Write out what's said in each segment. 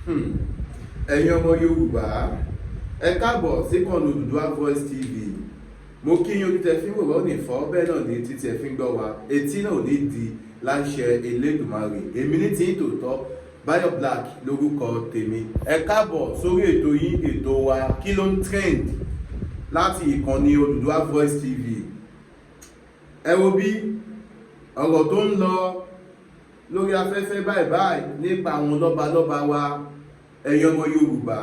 Ẹ̀yin ọmọ Yorùbá, ẹ káàbọ̀ sí kànnì Odùduwà Voice TV. Mo kí yín. Ojú tẹ fi ń wò wá ò ní fọ́, bẹ́ẹ̀ náà ní etí tẹ fi ń gbọ́ wa, etí náà ò ní di láṣẹ Elédùmarè. Èmi ní tí ń tòótọ́, Báyọ̀ Black lórúkọ tèmi. Ẹ káàbọ̀ sórí ètò yín, ètò wa, Kí ló ń trend, láti ìkànnì Odùduwà Voice TV. Ẹ wo bí ọ̀rọ̀ tó ń lọ lórí afẹ́fẹ́ báyìí báyìí nípa àwọn lọ́balọ́ba wa. Ẹ̀yin ọmọ Yorùbá,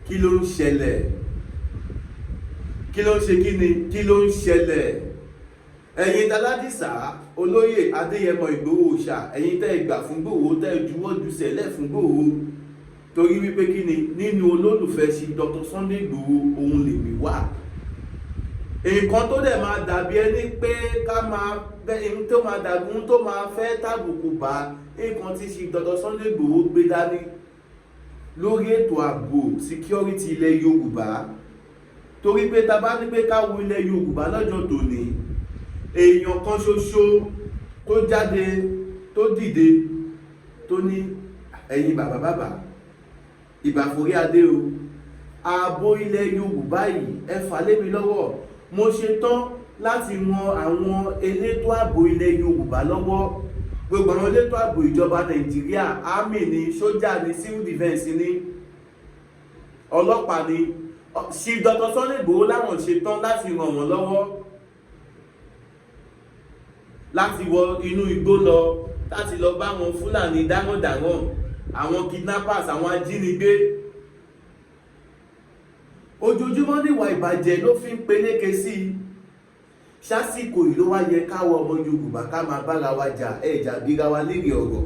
kí ló ń ṣẹlẹ̀? Kí ló ń ṣe? Kí ni, kí ló ń ṣẹlẹ̀? Ẹ̀yin Aládìsá, Olóyè Adéyẹmọ Ìgbòho ṣá, ẹ̀yin tẹ́ ẹ gbà fún Ìgbòho, tẹ́ ẹ juwọ́ jùsẹ̀ lẹ̀ fún Ìgbòho, torí wípé kí ni, nínú olólùfẹ́ sí Dr. Sunday Ìgbòho, òun lèmi wà. Nǹkan tó dẹ̀ máa dàbí ẹni pé ká máa bẹ́ tó máa dàbí ohun tó máa fẹ́ tàbùkù bá nǹkan tí ṣe Dr. Sunday Ìgbòho gbé dání lórí ètò ààbò, security ilẹ̀ Yorùbá, torí pé ta bá ní pé ká wo ilẹ̀ Yorùbá lọ́jọ́ tòní, èèyàn kan ṣoṣo tó jáde, tó dìde, tó ní, "Ẹ̀yin bàbá bàbá, ìbàforí adé o, ààbò ilẹ̀ Yorùbá yìí, ẹ fà lé mi lọ́wọ́. Mo ṣe tán láti ran àwọn elétò ààbò ilẹ̀ Yorùbá lọ́wọ́, gbogbo àwọn elétò ààbò ìjọba Nàìjíríà, army ni, sójà ni, civil defence ni, ọlọ́pàá ni." Chief Dr. Sunday Igboho láwọn ṣe tán láti ràn wọ́n lọ́wọ́ láti wọ inú igbó lọ, láti lọ bá wọn Fúlàní dámọ̀dámọ̀, àwọn kidnappers, àwọn ajínigbé. Ojoojúmọ́ níwà ìbàjẹ́ ló fi ń peléke sí i. Ṣásìkò yìí ló wá yẹ káwọ ọmọ Yorùbá ká máa bára wa jà, ẹ̀jà bíra wa léèrè ọ̀rọ̀,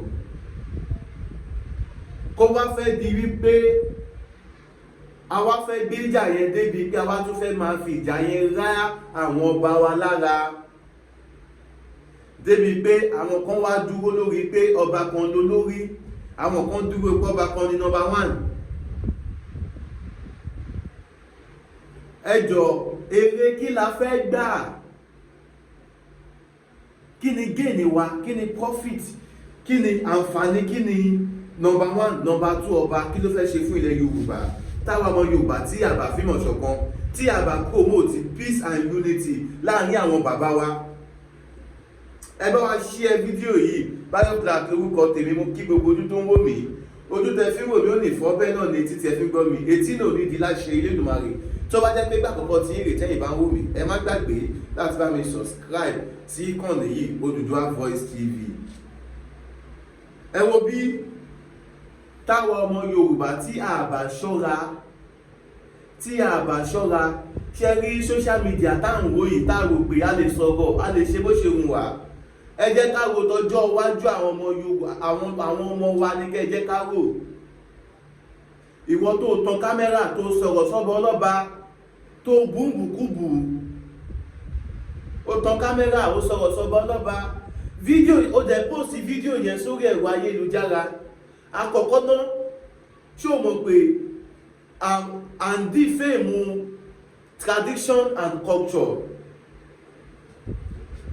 kó wá fẹ́ di wípé a wá fẹ́ gbé ìjà yẹn débi pé a wá tún fẹ́ máa fi ìjà yẹn rá àwọn ọba wa lára, débi pé àwọn kan wá dúró lórí pé ọba kan ló lórí, àwọn kan dúró pé ọba kan ní number one? Ẹ jọ, èrè kí la fẹ́ gbà? Kí ni gain wa? Kí ni profit? Kí ni àǹfààní? Kí ni number one, number two ọba, kí ló fẹ́ ṣe fún ilẹ̀ Yorùbá, táwa ọmọ Yorùbá tí a bá fìmọ̀ ṣọ̀kan, tí a bá promote peace and unity láàrin àwọn bàbá wa? Ẹ bá wa share fídíò yìí. Báyọ̀ Black lórúkọ tèmi. Mo kí gbogbo ojú tó ń wò mí. Ojú tẹ fi ń wò mí ò ní fọ́, bẹ́ẹ̀ náà ni etí tẹ fi ń gbọ́ mi, etí náà ò ní di láṣẹ Elédùmarè. Tó bá jẹ́ pé gbà àkọ́kọ́ tí ìrètí ẹ̀yin bá ń wò mí, ẹ má gbàgbé láti bá mi subscribe sí ìkànnì yìí, Odùduwà Voice TV. Ẹ wo bí táwa ọmọ Yorùbá, tí a bá ṣọ́ra, tí a bá ṣọ́ra, ṣe rí social media táwọn wò yìí, tá a rò pé a lè sọ̀rọ̀, a lè ṣe bó ṣe wù wá. Ẹ jẹ́ ká ro tọjọ́ iwájú àwọn ọmọ Yorùbá, àwọn ọmọ wa ní kẹ́ ẹ jẹ́ ká rò. Ìwọ tó tan kámẹ́rà, tó sọ̀rọ̀ sọ́bọ̀ ọlọ́ba, tó búbùkúbù, ó tan kámẹ́rà, ó sọ̀rọ̀ sọ́bọ̀ ọlọ́ba, fídíò, ó dẹ̀ post fídíò yẹn sórí ẹ̀rọ ayélujára. Àkọ́kọ́ náà, ṣé o mọ̀ pé à ń defame tradition and culture?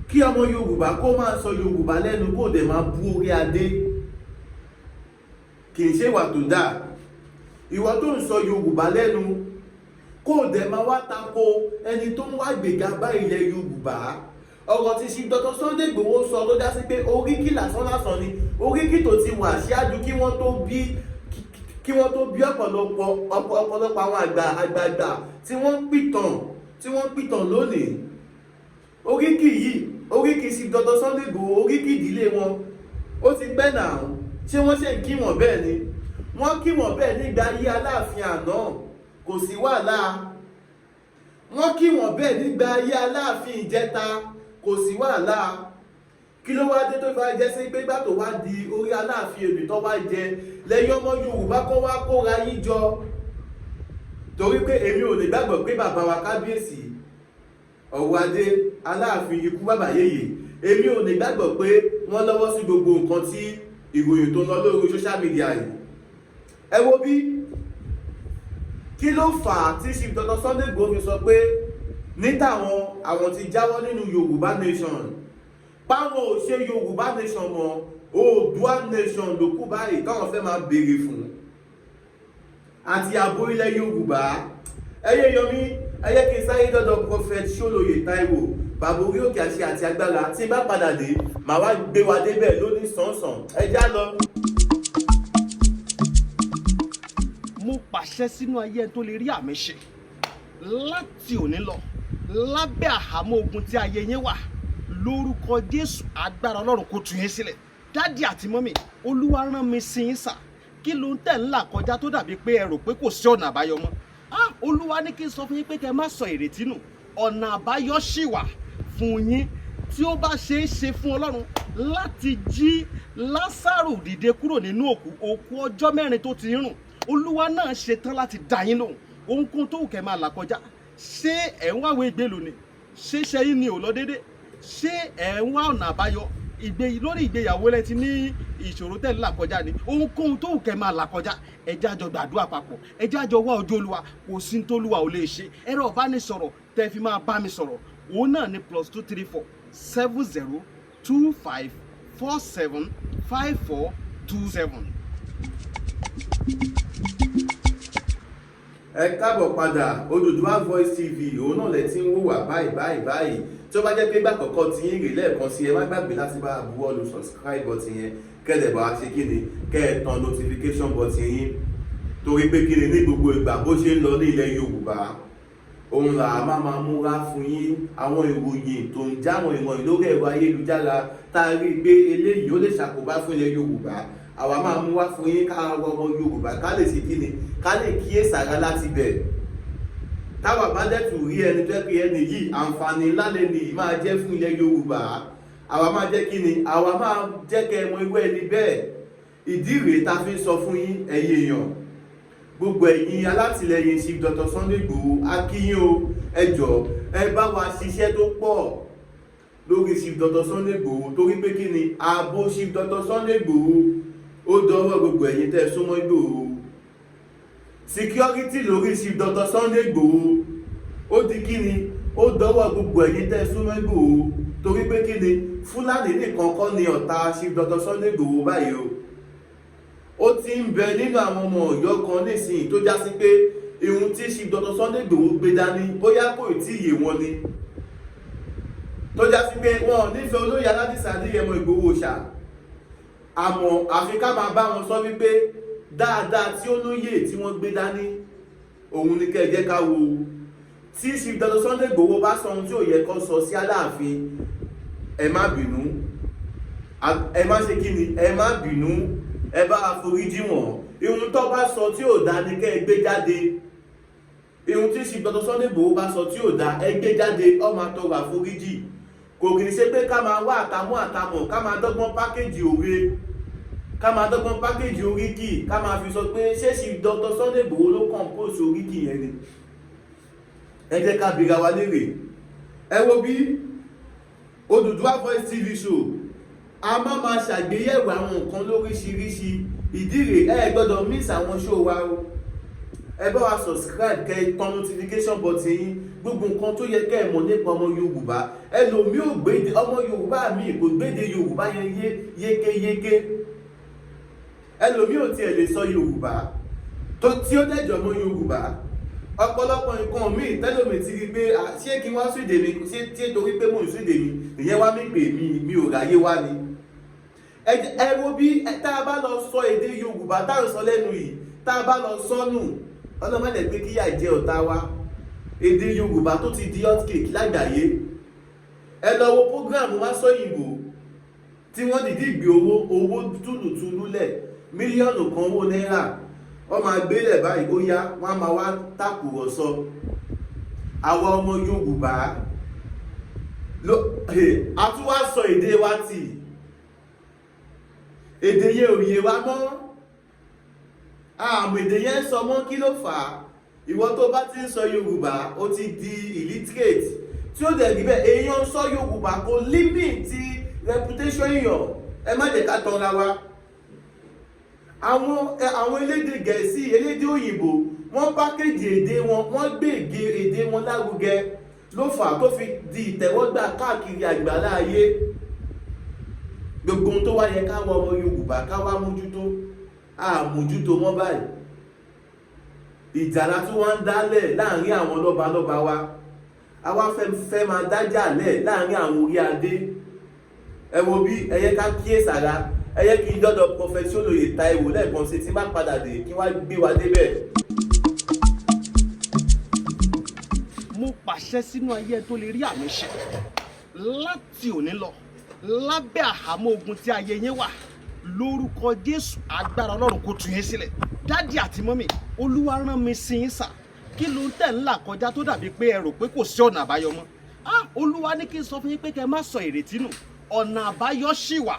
Kí ọmọ Yorùbá kó máa sọ Yorùbá lẹ́nu, kó dẹ̀ máa bú orí adé, kì í ṣe ìwà tó dáa. Ìwọ tó ń sọ Yorùbá lẹ́nu, kó dẹ̀ máa wá tako ẹni tó ń wá gbèga bá ilẹ̀ Yorùbá. Ọ̀rọ̀ tí ṣe Dr. Sunday Igboho sọ ló dá sí pé oríkì lásán lásán ni, oríkì tó ti wà síájú kí wọ́n tó bí ọ̀pọ̀lọpọ̀ àwọn àgbà àgbààgbà tí wọ́n ń pìtàn lónìí. Oríkì yìí, oríkì sí Dr. Sunday Igboho, oríkì ìdílé wọn, ó ti pẹ́ náà. Ṣé wọ́n ṣe ń kí wọ́n bẹ́ẹ̀ ni? Wọ́n kí wọ́n bẹ́ẹ̀ nígbà ayé Aláàfin àná, kò sí wàhálà. Wọ́n kí wọ́n bẹ́ẹ̀ nígbà ayé Aláàfin ìjẹta, kò sí wàhálà. Kí ló wá dé tó fi wá jẹ́ sí pé gbà tó wá di orí Aláàfin èdè tó wá jẹ lẹ́yìn, ọmọ Yorùbá kan wá kóra yín jọ? Torí pé èmi ò lè gbàgbọ́ pé bàbá wa Kábíyèsí Ọ̀wọ́adé, Aláàfin, ikú bàbá yèyè, èmi ò lè gbàgbọ́ pé wọ́n lọ́wọ́ sí gbogbo nǹkan tí ìròyìn tó ń lọ lórí social media yìí. Ẹ wo bí, kí ló fà á tí Chief Dr. Sunday Igboho fi sọ pé ní tàwọn, àwọn ti jáwọ́ nínú Yorùbá nation, páwọn ò ṣe Yorùbá nation mọ́? Oòduà nation ló kù báyìí táwọn fẹ́ máa béèrè fún àti ààbò ilẹ̀ Yorùbá. Ẹyẹ yọmí ẹyẹ kí n sáré dọ́dọ̀ Prophet Ṣólóyè Táíwò, bàbá orí òkè àṣẹ àti agbára. Tí n bá padà dé, màá wá gbé wa débẹ̀ lóní sànsàn. Ẹ já lọ. Mo pàṣẹ sínú ayé ẹni tó lè rí àmì ṣe láti òní lọ, lábẹ́ àhámọ́ ogun tí ayé yín wà, lórúkọ Jésù, agbára Ọlọ́run kò tú yín sílẹ̀. Daddy àti mummy, Olúwa rán mi sí yín sà. Kí ló ń tẹ̀ ń là kọjá tó dàbí pé ẹ rò pé kò sí ọ̀nà àbáyọ mọ́? Ah, Olúwa ní kí n sọ fún yín pé kẹ́ ẹ má sọ ìrètí nù, ọ̀nà àbáyọ ṣì wà fún yín. Tí ó bá ṣeé ṣe fún Ọlọ́run láti jí Lásàrò dìde kúrò nínú òkú, òkú ọjọ́ 4 tó ti ń rùn, Olúwa náà ṣetán láti dá yín lóhùn. Ohunkóhun tó wù kẹ́ máa là kọjá, ṣé ẹ̀ ń wáwé ìgbélú ni? Ṣé ṣẹ́yìn ni ò lọ déédé? Ṣé ẹ̀ ń wá ọ̀nà àbáyọ ìgbé lórí ìgbéyàwó lẹ ti ní ìṣòro tẹ̀ ń là kọjá ni? Ohunkóhun tó wù kẹ́ máa là kọjá, ẹ jẹ́ á jọ gbàdúrà papọ̀, ẹ jẹ́ á jọ wá ojú Olúwa. Kò sí ní tólúwa ò lè ṣe. Ẹ̀rọ ìbánisọ̀rọ̀ tẹ́ fi máa bá mi sọ̀rọ̀, òun náà ní +234 70 25 47 54 27. Ẹ káàbọ̀ padà. Odùduwà Voice TV, òun náà lẹ ti ń wò wá báyìí báyìí báyìí. Tí ó bá jẹ́ pé ìgbà àkọ́kọ́ tí yín rè, lẹ́ẹ̀kan sí, ẹ má gbàgbé láti bá a buwọ́ lu subscribe button yẹn, kẹ́lẹ̀ bá a ṣe kí ni, kẹ́ ẹ tan notification button yín, torí pé kí ni, ní gbogbo ìgbà bó ṣe ń lọ ní ilẹ̀ Yorùbá, òun là á máa múra fún yín. Àwọn ìròyìn tó ń jáwọn ìròyìn lórí ẹ̀rọ ayélujára tá a rí i pé eléyìí ó lè ṣàkóbá fún ilẹ̀ Yorùbá, àwa máa mú wá fún yín, ká ọmọ Yorùbá ká lè ṣe kíni, ká lè kíyèsára láti bẹ̀. Táwa bá dẹ̀tù rí ẹni tó pé ẹni yìí, àǹfààní ńlá lẹni yìí máa jẹ́ fún ilẹ̀ Yorùbá, àwa máa jẹ́ kíni, àwa máa jẹ́ kẹ́ ẹ mọ irú ẹni bẹ́ẹ̀. Ìdí rèé ta fi ń sọ fún yín, ẹ̀yin èèyàn, gbogbo ẹ̀yin alátìlẹyìn Chief Dr. Sunday Igboho, a kí yín o. Ẹ jọ̀ọ́, ẹ bá wa ṣiṣẹ́ tó pọ̀ lórí Chief Dr. Sunday Igboho, torí pé kí ni, ààbò Chief Dr. Sunday Igboho, ó dọwọ́ gbogbo ẹ̀yin tẹ́ ẹ súnmọ́ Igboho. Security lórí Chief Dr. Sunday Igboho, ó di kí ni, ó dọwọ́ gbogbo ẹ̀yin tẹ́ ẹ súnmọ́ Igboho, torí pé kí ni, Fúlàní nìkan kọ́ ni ọ̀tá Chief Dr. Sunday Igboho báyìí o. Ó ti ń bẹ nínú àwọn ọmọ Ọ̀yọ́ kan nísìnyí tó já sí pé ihun tí Chief Dr. Sunday Igboho gbé dání, bóyá kò tí ì yé wọn ni, tó já sí pé wọn ò nífẹ̀ẹ́ olóyè Aládìsá Adéyẹmọ Ìgbòho ṣá. Àmọ́ àfi ká máa bá wọn sọ wípé dáadáa tí ó lóye tí wọ́n gbé dání, òun ni kẹ́ ẹ jẹ́ ká wo. Tí Chief Dr. Sunday Igboho bá sọ ohun tí ò yẹ kó sọ sí Aláàfin, ẹ má bínú, ẹ má ṣe kí ni, ẹ má bínú, ẹ bá foríjì wọ́n. Ihun tó bá sọ tí ò dá ni kẹ́ ẹ gbé jáde. Ihun tí Chief Dr. Sunday Igboho bá sọ tí ò dá, ẹ gbé jáde, ó máa tọrọ àforíjì. Kò kì í ṣe pé ká máa wá àtàmú àtàmọ̀, ká máa dọ́gbọ́n package òwe, ká máa dọ́gbọ́n package oríkì, ká máa fi sọ pé ṣé Chief Dr. Sunday Igboho ló compose oríkì yẹn ni. Ẹ jẹ́ ká bira wa léèrè. Ẹ wo bí Odùduwà Voice TV show, a máa ma ṣàgbéyẹ̀wò àwọn nǹkan lóríṣiríṣi. Ìdí rèé, ẹ gbọ́dọ̀ miss àwọn show wa o. Ẹ bá wa subscribe, kẹ́ ẹ tan notification button yín. Gbogbo nǹkan tó yẹ kẹ́ ẹ mọ̀ nípa ọmọ Yorùbá, ẹlòmíì ò gbéde ọmọ Yorùbá mi kò gbéde Yorùbá yẹn yé yékéyéké, ẹlòmíì ò tiẹ̀ lè sọ Yorùbá tó tí ó dẹ̀jọ̀ mọ́ Yorùbá. Ọ̀pọ̀lọpọ̀ nǹkan míì tẹ́lómi ti rí pé ṣé kí wọ́n sún èdè mi, ṣé tí torí pé mò ń sún èdè mi, ìyẹn wá mi pè mí mi ò ráyé wá ni. Ẹ wo bí tá a bá lọ sọ èdè Yorùbá tá à ń sọ lẹ́nu yìí, tá a bá lọ sọnù, ọlọ́mọdé pé kíyà jẹ ọ̀tá wa. Èdè Yorùbá tó ti di hot cake lágbàáyé, ẹ lọ wo program Wásọ̀yìnbó tí wọ́n dìdí gbé owó túlùtúlù lẹ̀, 1 mílíọ̀nù owó náírà, wọ́n máa gbélẹ̀ báyìí, ó yá, wọ́n á máa wá tàkùrọ̀sọ. Àwa ọmọ Yorùbá a tún wá sọ èdè wa tì, èdè yẹn ò yé wa mọ́, àmọ́ èdè yẹn sọ mọ́. Kí ló fà á? Ìwọ tó bá ti ń sọ Yorùbá, ó ti di illiterate, tí ó dẹ̀ rí bẹ́ẹ̀. Èèyàn ń sọ Yorùbá kò limit reputation èèyàn. Ẹ má jẹ́ ká tanra wa. Àwọn elédè Gẹ̀ẹ́sì, elédè òyìnbó, wọ́n package èdè wọn, wọ́n gbé èdè wọn lárugẹ, ló fà á tó fi di ìtẹ́wọ́gbà káàkiri àgbàlá ayé. Gbogbo Gbogbo ohun tó wá yẹ ká wá ọmọ Yorùbá ká wá mójútó, àmójútó mọ́ báyìí. Ìjà la tún wá ń dálẹ̀ láàrin àwọn lọ́balọ́ba wa. Àwa fẹ́ fẹ́ máa dájà lẹ̀ láàrin àwọn orí adé. Ẹ wo bí ẹ yẹ ká kíyèsára. Ẹ yẹ kí n dọ́dọ̀ Professor Olóyè Táíwò lẹ́ẹ̀kan sí. Tí bá padà dé, kí wá gbé wa débẹ̀. Mo pàṣẹ sínú ayé ẹ tó lè rí àmì ṣe, láti òní lọ, lábẹ́ àhámọ́ ogun tí ayé yín wà, lórúkọ Jésù, agbára Ọlọ́run kó tú yín sílẹ̀. Daddy àti mummy, Olúwa rán mi sí yín sà. Kí ló ń tẹ̀ ń là kọjá tó dàbí pé ẹ rò pé kò sí ọ̀nà àbáyọ mọ́? Ah, Olúwa ní kí n sọ fún yín pé kẹ́ ẹ má sọ ìrètí nù, ọ̀nà àbáyọ ṣì wà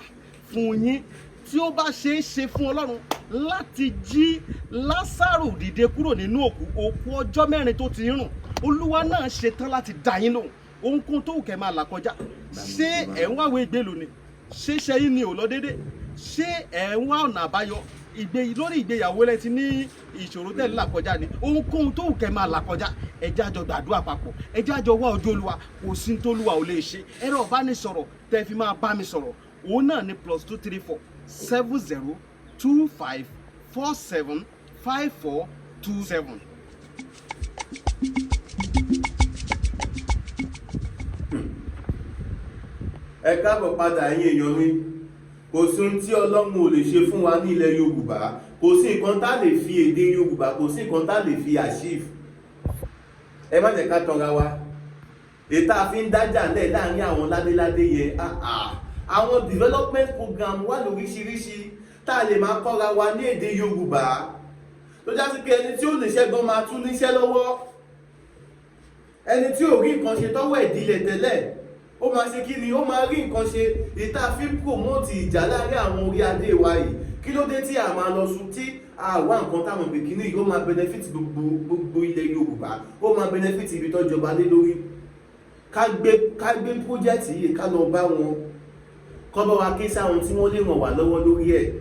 fún yín. Tí ó bá ṣe é ṣe fún Ọlọ́run láti jí Lásàrò dìde kúrò nínú òkú, òkú ọjọ́ 4 tó ti ń rùn, Olúwa náà ṣetán láti dá yín lóhùn. Ohunkóhun tó wù kẹ́ máa là kọjá, ṣé ẹ̀ ń wáwé ìgbélú ni? Ṣé ṣẹ́yìn ni ò lọ déédé? Ṣé ẹ̀ ń wá ọ̀nà àbáyọ ìgbé lórí ìgbéyàwó lẹ ti ní ìṣòro tẹ̀ ń là kọjá ni? Ohunkóhun tó wù kẹ́ máa là kọjá, ẹ jẹ́ á jọ gbàdúrà papọ̀, ẹ jẹ́ á jọ wá ojú Olúwa. Kò sí ní tólúwa ò lè ṣe. Ẹ̀rọ ìbánisọ̀rọ̀ tẹ́ fi máa bá mi sọ̀rọ̀, òun náà ní +234 70 25 47 54 27. Ẹ káàbọ̀ padà, ẹ̀yin èèyàn mi. Kò sí ohun tí Ọlọ́run ò lè ṣe fún wa ní ilẹ̀ Yorùbá. Kò sí nǹkan tá lè fi èdè Yorùbá, kò sí nǹkan tá lè fi achieve. Ẹ má jẹ́ ká tanra wa. Ètò àfi ń dájà lẹ̀ láàrin àwọn ládéládé yẹn, ah ah, àwọn development program wà lóríṣiríṣi tá a lè máa kọ́ra wa ní èdè Yorùbá, tó já sí pé ẹni tí ó níṣẹ́ gan máa tún níṣẹ́ lọ́wọ́. Ẹni tí ò rí nǹkan ṣe tọ́wọ́ ìdílé tẹ́lẹ̀, ó máa ṣe kí ni? Ó máa rí nǹkan ṣe. Ìta fi ń promote ìjà láàrin àwọn orí adé wa yìí, kí ló dé tí a máa lọ sùn tí a wá nǹkan táwọn pè kíní yìí, ó máa benefit gbogbo ilẹ̀ Yorùbá, ó máa benefit ibi tó jọba lé lórí. Ká gbé project yìí, ká lọ bá wọn, kọ́ bá wa ké sáwọn tí wọ́n lè ràn wá lọ́wọ́ lórí ẹ̀.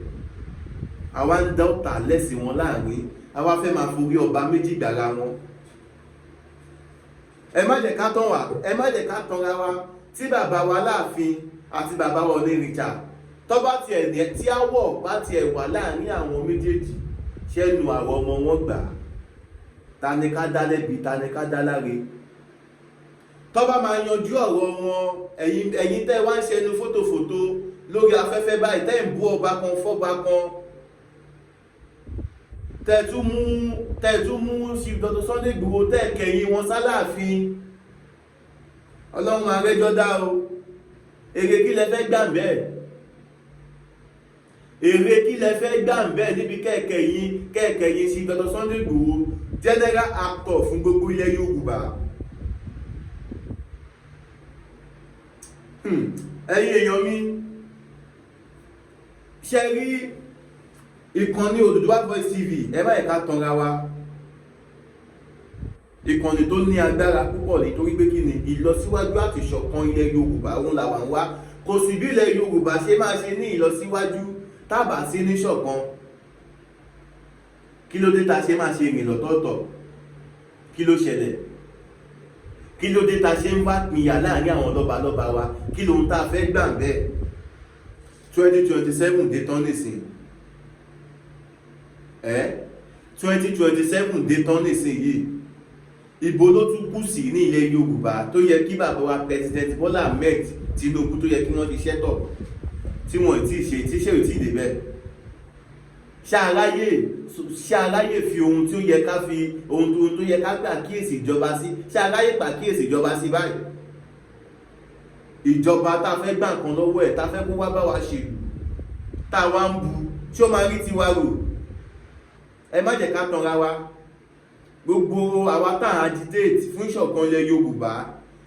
Àwa ń dá ọ̀tà lẹ́sìn wọn láàrin, àwa fẹ́ máa forí ọba méjì gbàrà wọn. Ẹ má jẹ́ ká tán wá, ẹ má jẹ́ ká tanra wa. Tí bàbá wa láàfin àti bàbá wa Onírìjà tó bá tiẹ̀ ní tí áwọ̀ bá tiẹ̀ wà láàrin àwọn méjèèjì, ṣẹ́nu àwọn ọmọ wọn gbà? Ta ni ká dá lẹ́bi? Ta ni ká dá láre? Tó bá máa yanjú ọ̀rọ̀ wọn, ẹ̀yin tẹ́ wá ń ṣẹnu fótòfótò lórí afẹ́fẹ́ báyìí, tẹ́ ń bú ọba kan fọ́ba kan, tẹ́ tún mú Chief Dr. Sunday Igboho, tẹ́ kẹ̀yìn wọn sáláàfin, Ọlọ́run máa rẹ́jọ́ dá o. Èrè kí lẹ fẹ́ gbà ń bẹ́ẹ̀? Èrè kí lẹ fẹ́ gbà ń bẹ́ẹ̀ níbi kẹ́ẹ̀kẹ́yìn Chief Dr. Sunday Igboho, general actor fún gbogbo ilẹ̀ Yorùbá? Ẹ̀yin èèyàn mi, ṣe rí ìkànnì Odùduwà Voice TV, ẹ báyìí ká tanra wa, ìkànnì tó ní agbára púpọ̀, nítorí pé kí ni? Ìlọsíwájú àti ìṣọ̀kan ilẹ̀ Yorùbá òun làwa ń wá. Kò sí bí ilẹ̀ Yorùbá ṣe máa ṣe ní ìlọsíwájú tábà sí ní ṣọ̀kan. Kí ló dé ta ṣe máa ṣe ìrìn lọ́tọ̀ọ̀tọ̀? Kí ló ṣẹlẹ̀? Kí ló dé ta ṣe ń wá pìyà láàrin àwọn lọ́balọ́ba wa? Kí lóhun tá a fẹ́ gbà ń bẹ́ẹ̀? 2027 dé tán nísìn ẹ́. 2027 dé tán nísìn yìí. Ibo ló tún kù sí ní ilẹ̀ Yorùbá tó yẹ kí bàbá wa President Bola Ahmed Tinubu, tó yẹ kí wọ́n ti ṣẹ́tọ̀ tí wọ́n ti ṣe, tíṣẹ́ ò tí ì débẹ̀? Ṣáàráyè fi ohun tí ó yẹ ká fi ohun tó yẹ ká gbà kíyèsí ìjọba sí, ṣáàráyè gbà kíyèsí ìjọba sí báyìí? Ìjọba tá a fẹ́ gbà nǹkan lọ́wọ́ ẹ̀, tá a fẹ́ kó wá bá wa ṣèlú, tá a wá ń bu, tí ó máa rí tiwa rò? Ẹ má jẹ́ ká tanra wa. Gbogbo àwa tá a agitate fún ìṣọ̀kan ilẹ̀ Yorùbá,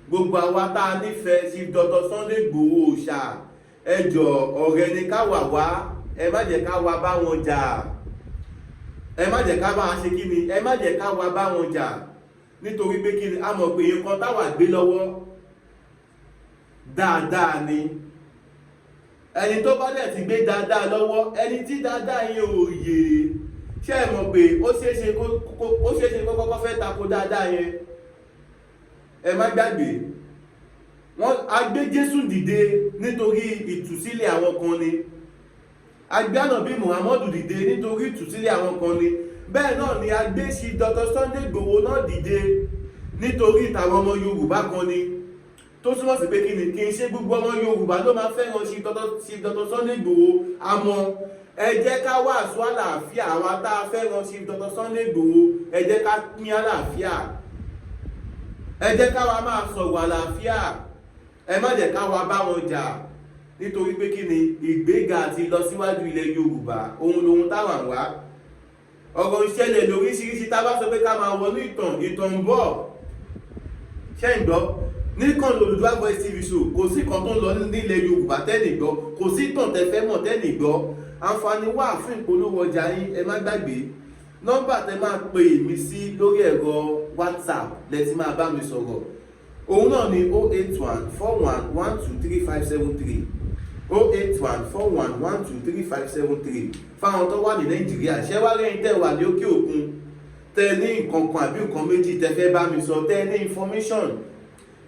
gbogbo àwa tá a nífẹ̀ẹ́ sí Dr. Sunday Igboho ṣá, ẹ jọ, ọ̀rẹ́ ni ká wà wá. Ẹ má jẹ́ ká wá bá wọn jà. Ẹ má jẹ́ ká bá wọn ṣe kí ni, ẹ má jẹ́ ká wá bá wọn jà, nítorí pé kí ni? A mọ̀ pé nǹkan táwa gbé lọ́wọ́ dáadáa ni. Ẹni tó bá dẹ̀ ti gbé dáadáa lọ́wọ́, ẹni tí dáadáa yẹn ò yé, ṣé ẹ mọ̀ pé ó ṣeéṣe kó kọ́kọ́ fẹ́ tako dáadáa yẹn? Ẹ má gbàgbé. Wọ́n a gbé Jésù dìde nítorí ìtúsílẹ̀ àwọn kan ni. A gbé Ànábì Muhammadu dìde nítorí ìtúsílẹ̀ àwọn kan ni. Bẹ́ẹ̀ náà ni a gbé sí Dr. Sunday Igboho náà dìde nítorí tàwọn ọmọ Yorùbá kan ni. Tó túmọ̀ sí pé kí ni? Kì í ṣe gbogbo ọmọ Yorùbá ló máa fẹ́ràn sí Dr. Sunday Igboho. Àmọ́ ẹ jẹ́ ká wàásù àlàáfíà. Àwa tá a fẹ́ràn sí Dr. Sunday Igboho, ẹ jẹ́ ká pín àlàáfíà, ẹ jẹ́ ká wa máa sọ̀rọ̀ àlàáfíà. Ẹ má jẹ́ ká wa bá wọn jà, nítorí pé kí ni? Ìgbéga àti ìlọsíwájú ilẹ̀ Yorùbá, òun lohun táwọn wá. Ọ̀rọ̀ ìṣẹ̀lẹ̀ lóríṣiríṣi. Tá a bá sọ pé ká máa wọnú ìtàn, ìtàn ń bọ̀. Ṣé ń gbọ́? Nìkan Odùduwà Voice TV Show, kò sí kan tó ń lọ nílẹ̀ Yorùbá tẹ́nì gbọ́, kò sí ìtàn tẹ́ fẹ́ mọ̀ tẹ́nì gbọ́. Àǹfààní wà fún ìpolówó ọjà yín. Ẹ má gbàgbé nọ́mbà tẹ́ máa pè mí sí lórí ẹ̀rọ WhatsApp lẹ́tí máa bá mi sọ̀rọ̀. Òun náà ni 08141123573, 08141123573, fáwọn tó wà ní Nàìjíríà. Ṣé wá rẹ́yìn tẹ́ wà ní òkè òkun, tẹ́ ní nǹkan kan àbí nǹkan méjì tẹ́ fẹ́ bá mi sọ, tẹ́ ní information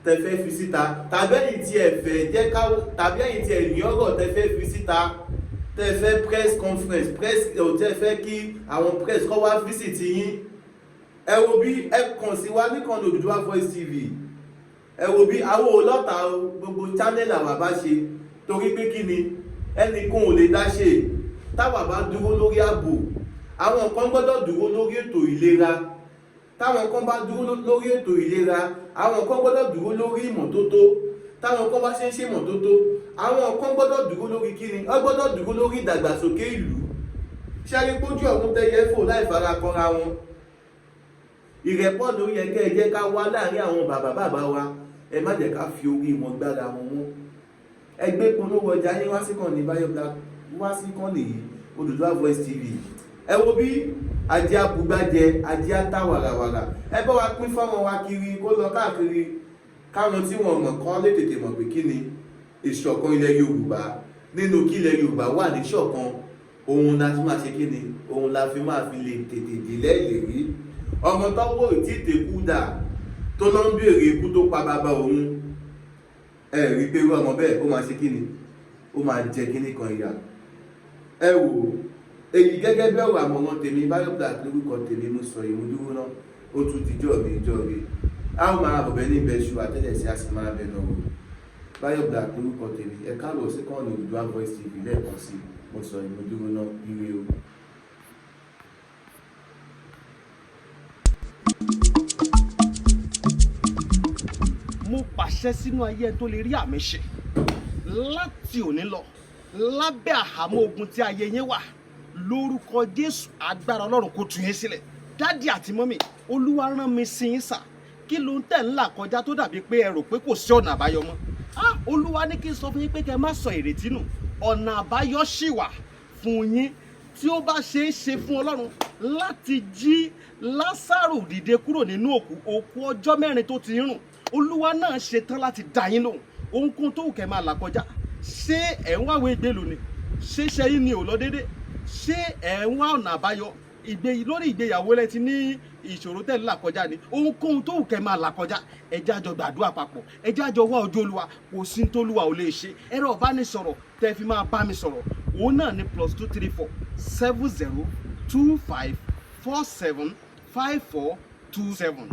tẹ́ fẹ́ fi síta, tàbí ẹ̀yin tí ẹ fẹ́ jẹ́ ká, tàbí ẹ̀yin tí ẹ ní ọ̀rọ̀ tẹ́ fẹ́ fi síta, tẹ́ fẹ́ press conference, press, tẹ́ fẹ́ kí àwọn press kọ́ wá visit yín, ẹ wo bí, ẹ kàn sí wa níkànnì Odùduwà Voice TV. Ẹ wo bí, àwọn olọ́ta gbogbo channel àwa bá ṣe, torí pé kí ni? Ẹnìkan ò lè dá ṣe. Táwa bá dúró lórí ààbò, àwọn kan gbọ́dọ̀ dúró lórí ètò ìlera. Táwọn kan bá dúró lórí ètò ìlera, àwọn kan gbọ́dọ̀ dúró lórí ìmọ́tótó. Táwọn kan bá ṣe ń ṣe ìmọ́tótó, àwọn kan gbọ́dọ̀ dúró lórí kíni? Wọ́n gbọ́dọ̀ dúró lórí ìdàgbàsókè ìlú. Ṣáà pójú ọ̀hún tẹ́yẹ fò láì fara kanra wọn? Ìrẹ́pọ̀ ló yẹ kẹ́ ẹ jẹ́ ká wá láàrin àwọn bàbá bàbá wa. Ẹ má jẹ́ ká fi orí wọn gbára wọn mú. Ẹ gbé polówó ọjà yín wá sí kàn ní Bayo Black, wá sí kàn nìyí, Odùduwà Voice TV. Ẹ wo bí, ajé abúgbájẹ, ajé ata wàràwàrà. Ẹ bá wa pín fọ́nrán wa kiri, kó lọ káàkiri, káwọn tí wọn mọ̀ kán lè tètè mọ̀ pé kí ni ìṣọ̀kan ilẹ̀ Yorùbá. Nínú kí ilẹ̀ Yorùbá wà ní ṣọ̀kan, òun la fi máa ṣe kí ni? Òun la fi máa fi lè tètè délẹ̀ ìlérí. Ọmọ tọ́wọ́ ìtì tèkú dà tó lọ ń béèrè ikú tó pa bàbá òun, ẹ rí pé irú ọmọ bẹ́ẹ̀, ó máa ṣe kí ni? Ó máa jẹ kíní kan ìyà. Ẹ wò ó, èyí gẹ́gẹ́ bí ọ̀rọ̀ àmọ̀ràn tèmi. Bayo Black lórúkọ tèmi. Mo sọ ìmúdúró náà, ó tún dijọ́ mi ìjọ́ rí. A ó máa bọ̀bẹ̀ ní ibẹ̀ ṣu àtẹ́lẹsẹ̀, a sì máa bẹ̀ náà wò. Bayo Black lórúkọ tèmi. Ẹ káàbọ̀ sí kọ́ọ̀nù Odùduwà Voice TV lẹ́ẹ̀kan sí. Mo sọ ìmúdúró náà. Ire o. Mo pàṣẹ sínú ayé ẹni tó lè rí àmì ṣe. Láti òní lọ, lábẹ́ àhámọ́ ogun tí ayé yín wà, lórúkọ Jésù, agbára Ọlọ́run kó tú yín sílẹ̀. Daddy àti mummy, Olúwa rán mi sí yín sà. Kí ló ń tẹ̀ ń là kọjá tó dàbí pé ẹ rò pé kò sí ọ̀nà àbáyọ mọ́? Ah, Olúwa ní kí n sọ fún yín pé kẹ́ ẹ má sọ ìrètí nù. Ọ̀nà àbáyọ ṣì wà fún yín. Tí ó bá ṣe é ṣe fún Ọlọ́run láti jí Lásárù dìde kúrò nínú òkú, òkú ọjọ́ 4 tó ti ń rùn, Olúwa náà ṣetán láti dá yín lóhùn. Ohunkóhun tó wù kẹ́ máa là kọjá, ṣé ẹ̀ ń wáwé ìgbélú ni? Ṣé iṣẹ́ yín ni ò lọ déédé? Ṣé ẹ̀ ń wá ọ̀nà àbáyọ ìgbé lórí ìgbéyàwó lẹ ti ní ìṣòro tẹ̀ ń là kọjá ni? Ohunkóhun tó wù kẹ́ máa là kọjá, ẹ jẹ́ á jọ gbàdúrà papọ̀, ẹ jẹ́ á jọ wá ojú Olúwa. Kò sí ní tólúwa ò lè ṣe. Ẹ̀rọ ìbánisọ̀rọ̀ tẹ́ fi máa bá mi sọ̀rọ̀, òun náà ní +234 7025475427.